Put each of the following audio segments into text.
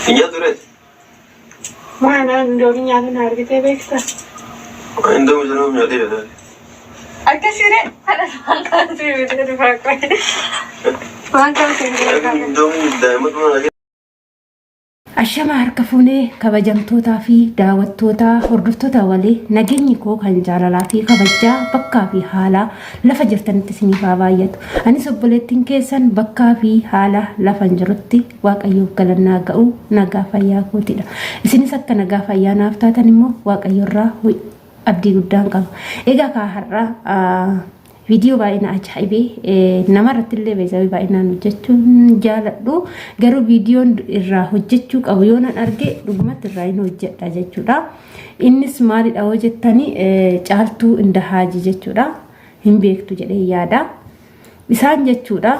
Hin nyaatu reet. Maa naan indoomii nyaatu na argitee beekta? Indoomii sana nyaatee beektaa. Akkasii ree? Haadha waan kaan sii bitee dhufaa qoy. Waan kaan sii bitee dhufaa qoy. Indoomii daa'imman mana Ashama harka fuunee kabajamtootaa fi daawwattoota hordoftoota walii nageenyi koo kan jaalalaa fi kabajaa bakkaa fi haala lafa jirtanitti isiniif haa baay'atu. Anis obboleettiin keessan bakkaa fi haala lafan jirutti Waaqayyoof galannaa ga'u nagaa fayyaa kootidha. Isinis akka nagaa fayyaa naaf taatan immoo Waaqayyo irraa abdii guddaan qaba. Egaa kaa har'a viidiyoo baay'ee na ajaa'ibee namarratti illee beezawii baay'inaan hojjechuun jaaladhu. Garuu viidiyoon irraa hojjechuu qabu yoo nan arge dhugumatti irraa hin hojjedha jechuudha. Innis maalidha hoo jettanii Caaltuu Indahaaji jechuudha. Hin beektu jedhee yaada. Isaan jechuudha.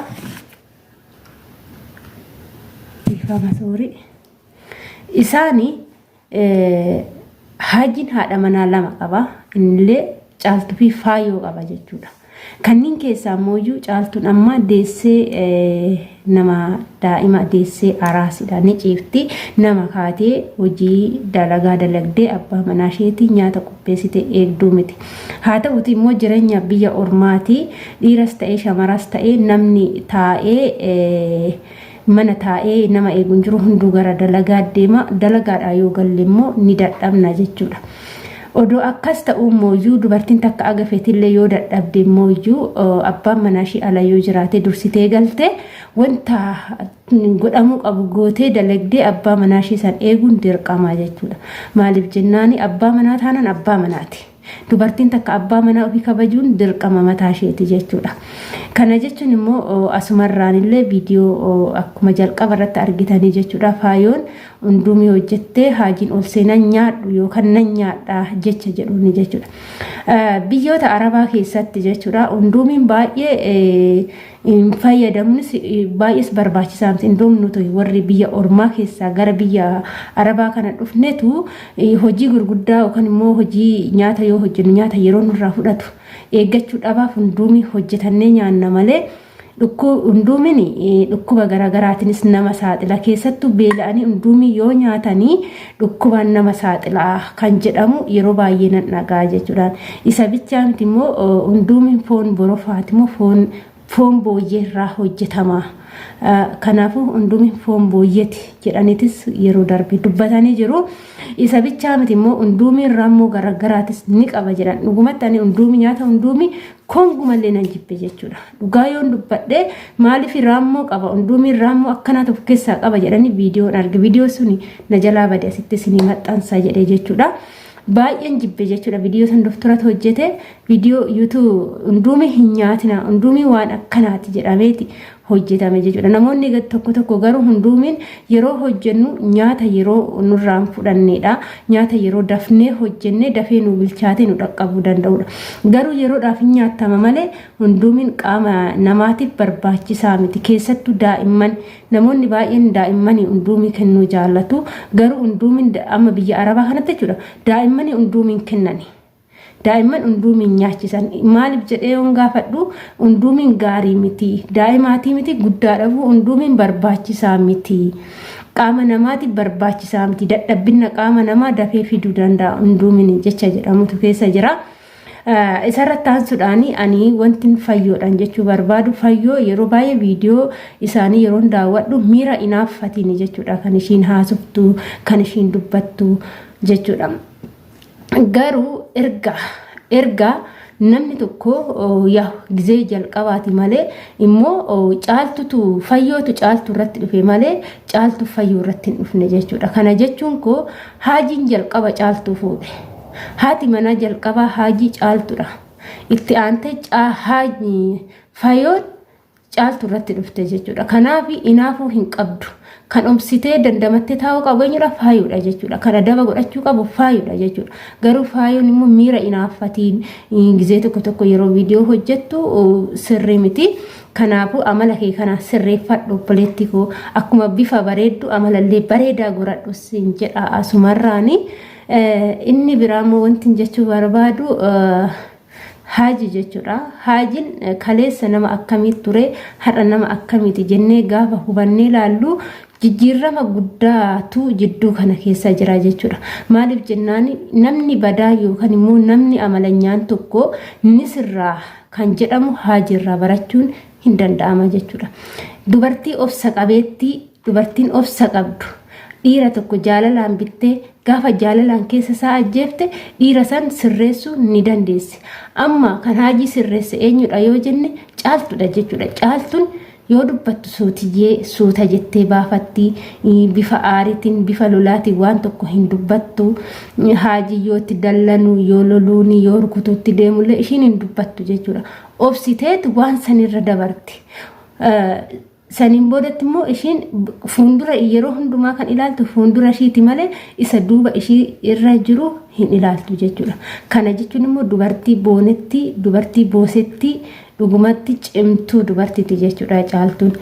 Dhiifama soorii. Isaani Haajiin haadha manaa lama qaba. Innillee Caaltuu fi Faayoo qaba jechuudha. Kanneen keessaa immoo Caaltuun amma deessee nama daa'ima deessee araasidha. Ni ciifti. Nama kaatee hojii dalagaa dalagdee abbaa manaa isheetii nyaata qopheessite eegduu miti. Haa ta'uti immoo jireenya biyya ormaatii dhiiras ta'ee shamaras ta'ee namni taa'ee mana taa'ee nama eegu hin jiru, hunduu gara dalagaa deema. Dalagaadhaa yoo galle immoo ni dadhabna jechuudha. Odoo akkas ta'uu immooyyuu dubartiin takka aga feetillee yoo dadhabde immooyyuu abbaan manaa ishii ala yoo jiraate dursitee galte wanta godhamuu qabu gootee dalagdee abbaa manaa ishii san eeguun dirqama jechuudha. Maaliif jennaani abbaa manaa taanaan abbaa manaati. Dubartiin takka abbaa manaa ofii kabajuun dirqama mataa isheeti jechuudha. Kana jechuun immoo asumarraan illee viidiyoo akkuma jalqaba irratti argitanii jechuudha. Faayoon hunduumii hojjettee haajiin ol seenan nyaadhu yookaan nan nyaadha jecha jedhuuni jechuudha. Biyyoota Arabaa keessatti jechuudha hunduumiin baay'ee fayyadamuunis baay'ees barbaachisaa miti. Indoom nuti warri biyya ormaa keessaa gara biyya Arabaa kana dhufnetu hojii gurguddaa yookaan immoo hojii nyaata yoo hojjennu nyaata yeroo nurraa fudhatu eeggachuu dhabaaf hunduumii hojjetannee nyaanna malee hunduumiin dhukkuba garaagaraatiinis nama saaxila. Keessattuu beela'anii hunduumii yoo nyaatanii dhukkubaan nama saaxila kan jedhamu yeroo baay'ee nan dhagaa jechuudhaan. Isa bichaa miti immoo hunduumiin foon borofaati immoo foon booyyee irraa hojjetama. Kanaafuu hunduumiin foon booyyeeti jedhaniitis yeroo darbe dubbatanii jiru. Isa bichaa miti immoo hunduumiin raammoo garaagaraatis ni qaba jedhan. Dhugumatti ani hunduumii nyaata hunduumii kongumallee nan jibbe jechuudha. Dhugaa yoon dubbadhe maaliif raammoo qaba hunduumiin raammoo akkanaatu of keessaa qaba jedhanii viidiyoon arge. Viidiyoo suni na jalaa bade asitti isinii maxxansa jedhee jechuudha. Baay'een jibbe jechuudha. Viidiyoo san doftoratu hojjete viidiyoo yuutuu hunduumii hin nyaatina hunduumii waan akkanaati jedhameeti hojjetame jechuudha. Namoonni tokko tokko garuu hunduumiin yeroo hojjennu nyaata yeroo nurraan fudhanneedha. Nyaata yeroo dafnee hojjennee dafee nu bilchaatee nu dhaqqabuu danda'udha. Garuu yeroodhaaf hin nyaattama malee hunduumiin qaama namaatiif barbaachisaa miti. Keessattuu daa'imman namoonni baay'een daa'immanii hunduumii kennuu jaallatu. Garuu hunduumiin amma biyya Arabaa kanatti jechuudha daa'immanii hunduumiin kennani. Daa'imman unduumiin nyaachisan. Maaliif jedhee yoon gaafadhu unduumiin gaarii miti. Daa'imaatii miti guddaadhaafuu unduumiin barbaachisaa miti. Qaama namaatiif barbaachisaa miti. Dadhabbinna qaama namaa dafee fiduu danda'a unduumiin jecha jedhamutu keessa jira. Isarratti aansuudhaan ani wanti fayyoodhaan jechuu barbaadu fayyoo yeroo baay'ee viidiyoo isaanii yeroon daawwadhu miira inaaffatiin jechuudha kan ishiin haasoftu kan ishiin dubbattu jechuudha. Garuu erga namni tokko yaa gizee jalqabaati malee immoo caaltutu fayyootu caaltu irratti dhufe malee caaltu fayyoo irratti hin dhufne jechuudha. Kana jechuun koo haajiin jalqaba caaltuu fuudhe. Haati manaa jalqabaa haajii caaltudha. Itti aantee fayoon caaltu irratti dhufte jechuudha. Kanaaf inaafuu hin qabdu. Kan obsitee dandamattee taa'uu qabu eenyudha? Faayuudha jechuudha. Kan adaba godhachuu qabu faayuudha jechuudha. Garuu faayuun immoo miira inaaffatiin gizee tokko tokko yeroo viidiyoo hojjettu sirrii miti. Kanaafuu amala kee kana sirreeffadhu obboleetti koo akkuma bifa bareeddu amalallee bareedaa godhadhu siin jedha asumarraani. Inni biraa immoo wanti jechuu barbaadu Haaji jechuudha. Haajin kaleessa nama akkamii ture har'a nama akkamiiti jennee gaafa hubannee ilaallu jijjiirama guddaatu jidduu kana keessa jira jechuudha. Maaliif jennaan namni badaa yookaan immoo namni amalanyaan tokko ni sirraa kan jedhamu haajirraa barachuun hin danda'ama jechuudha. Dubartii obsa qabeettii, dubartiin obsa qabdu dhiira tokko jaalalaan bittee gaafa jaalalaan keessa isaa ajjeefte dhiira san sirreessuu ni dandeessi. Amma kan haajii sirreesse eenyudha yoo jenne caaltudha jechuudha. Caaltuun yoo dubbattu suutiyyee suuta jettee baafatti bifa aariitiin bifa lolaatiin waan tokko hin dubbattu. Haajii yoo itti dallanu yoo loluuni yoo rukutuutti deemullee ishiin hin dubbattu jechuudha. Obsiteet waan sanirra dabarti. Saniin boodatti immoo ishiin fuundura yeroo hundumaa kan ilaaltu fuundura ishiiti malee isa duuba ishii irra jiru hin ilaaltu jechuudha. Kana jechuun immoo dubartii boonetti, dubartii boosetti, dhugumatti cimtuu dubartiiti jechuudha caaltuun.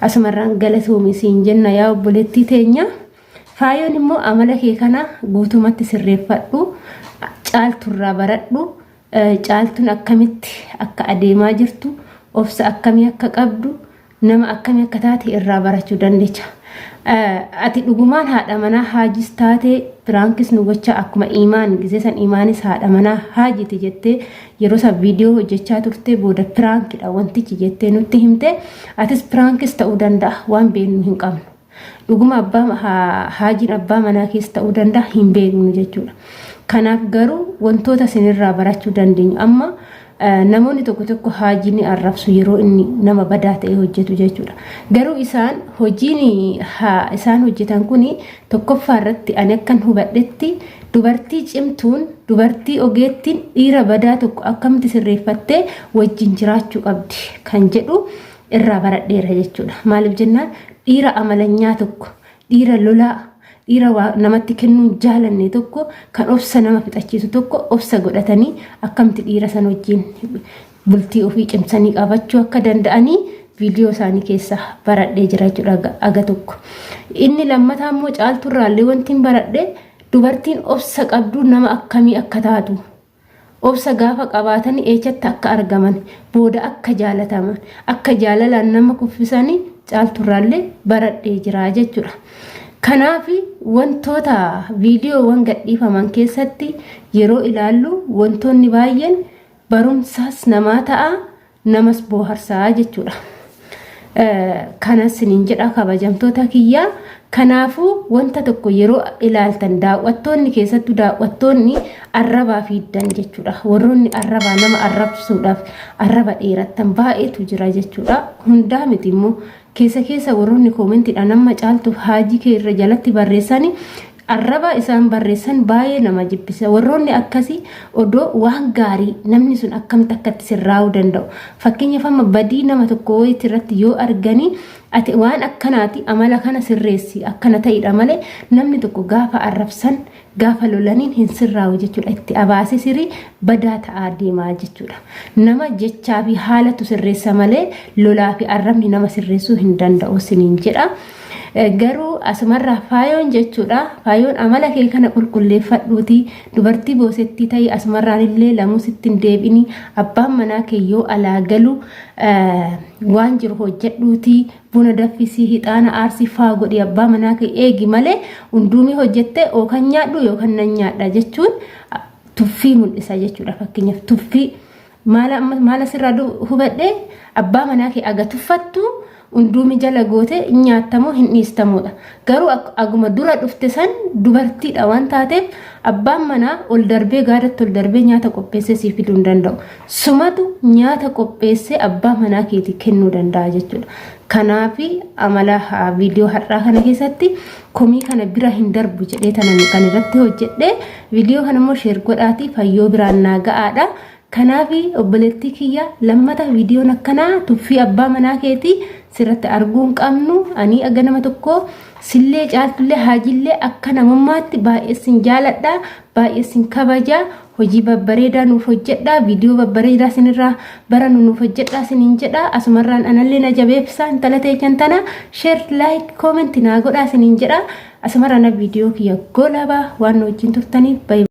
Asumarraan galatoomi siin jenna yaa obboleettii teenya. Faayoon immoo amala kee kana guutumatti sirreeffadhu, caalturraa baradhu. Caaltuun akkamitti akka adeemaa jirtu, obsa akkamii akka qabdu, nama akkamii akka taate irraa barachuu dandeecha. Ati dhugumaan haadha manaa haajis taate piraankis nu gochaa akkuma imaan gisee san imaanis haadha manaa haajiti jettee yeroo san viidiyoo hojjechaa turte booda piraankidha wantichi jettee nutti himte atis piraankis ta'uu danda'a waan beeknu hin qabnu. Dhuguma abbaa haajiin abbaa manaa keessa ta'uu danda'a hin beeknu jechuudha. Kanaaf garuu wantoota isinirraa barachuu dandeenyu amma namoonni tokko tokko haajii ni arrabsu yeroo inni nama badaa ta'e hojjetu jechuudha. Garuu isaan hojiin isaan hojjetan kun tokkoffaa irratti ani akkan hubadhetti dubartii cimtuun dubartii ogeettiin dhiira badaa tokko akkamitti sirreeffattee wajjin jiraachuu qabdi kan jedhu irraa baradheera jechuudha. Maaliif jennaan dhiira amalanyaa tokko, dhiira lolaa, dhiira waa namatti kennuu hin jaalanne tokko kan obsa nama fixachiisu tokko obsa godhatanii akkamitti dhiira san wajjin bultii ofii cimsanii qabachuu akka danda'anii viidiyoo isaanii keessa baradhee jira jechuudha aga tokko. Inni lammataa immoo caalturraallee wanti hin baradhe dubartiin obsa qabdu nama akkamii akka taatu Obsa gaafa qabaatani eechatti akka argaman, booda akka jaalataman, akka jaalalaan nama kuffisani caalturraallee baradhee jira jechuudha. Kanaaf wantoota viidiyoowwan gadhiifaman keessatti yeroo ilaallu wantoonni baay'een barumsaas namaa ta'a namas booharsaa jechuudha. Kanas sinin jedha kabajamtoota kiyyaa. Kanaafuu wanta tokko yeroo ilaaltan daawwattoonni keessattuu daawwattoonni arrabaa fiiddan jechuudha. Warroonni arrabaa nama arrabsuudhaaf arraba dheerattan baay'eetu jira jechuudha. Hundaa miti immoo keessa keessa warroonni koomentiidhaan amma caaltuuf haajii kee irra jalatti barreessani Arraba isaan barreessan baay'ee nama jibbisa. Warroonni akkasii odoo waan gaarii namni sun akkamitti akka itti sirraa'uu danda'u. Fakkeenyaaf amma badii nama tokko wayiiti irratti yoo arganii ati waan akkanaati amala kana sirreessi akkana ta'idha malee namni tokko gaafa arrabsan gaafa lolaniin hin sirraa'u jechuudha. Itti abaasee sirii badaa ta'aa deemaa jechuudha. Nama jechaa fi haalatu sirreessa malee lolaa fi arrabni nama sirreessuu hin danda'u siniin jedha. Garuu asumarraa faayoon jechuudha. Faayoon amala kee kana qulqulleeffadhuuti dubartii boosettii ta'ii asumarraan illee lamuu sitti hin deebi'ini abbaan manaa kee yoo alaa galu waan jiru hojjedhuuti buna daffisii hixaana aarsii faa godhi abbaa manaa kee eegi malee hunduumii hojjettee yookaan nyaadhu yookaan nan nyaadha jechuun tuffii mul'isa jechuudha fakkeenyaaf tuffii maala amma maala sirraa hubadhe abbaa manaa kee aga tuffattu unduumi jala goote hin nyaattamoo hin dhiistamoodha. Garuu aguma dura dhufte san dubartiidha waan taateef abbaan manaa ol darbee gaadatti ol darbee nyaata qopheessee sii fiduu hin danda'u. Sumatu nyaata qopheessee abbaa manaa keetii kennuu danda'a jechuudha. Kanaaf amala viidiyoo har'aa kana keessatti komii kana bira hin darbu jedhee tanan kan irratti hojjedhe viidiyoo kana immoo sheer godhaatii fayyoo biraan naa ga'aadha. Kanaaf obboleettii kiyya lammata viidiyoon akkanaa tuffii abbaa manaa keetii sirratti arguu hin qabnu ani aga nama tokko sillee caaltullee haajillee akka namummaatti baay'ee sin jaaladha baay'ee sin kabaja hojii babbareedaa nuuf hojjedha viidiyoo babbareedaa sinirraa baranu nuuf hojjedha sinin jedha asumarraan anallee na jabeefsa intala teechan tana sheer laayik koomenti naa godhaa sinin jedha asumarraan viidiyoo kiyya golabaa waan nu wajjin turtaniif baay'ee.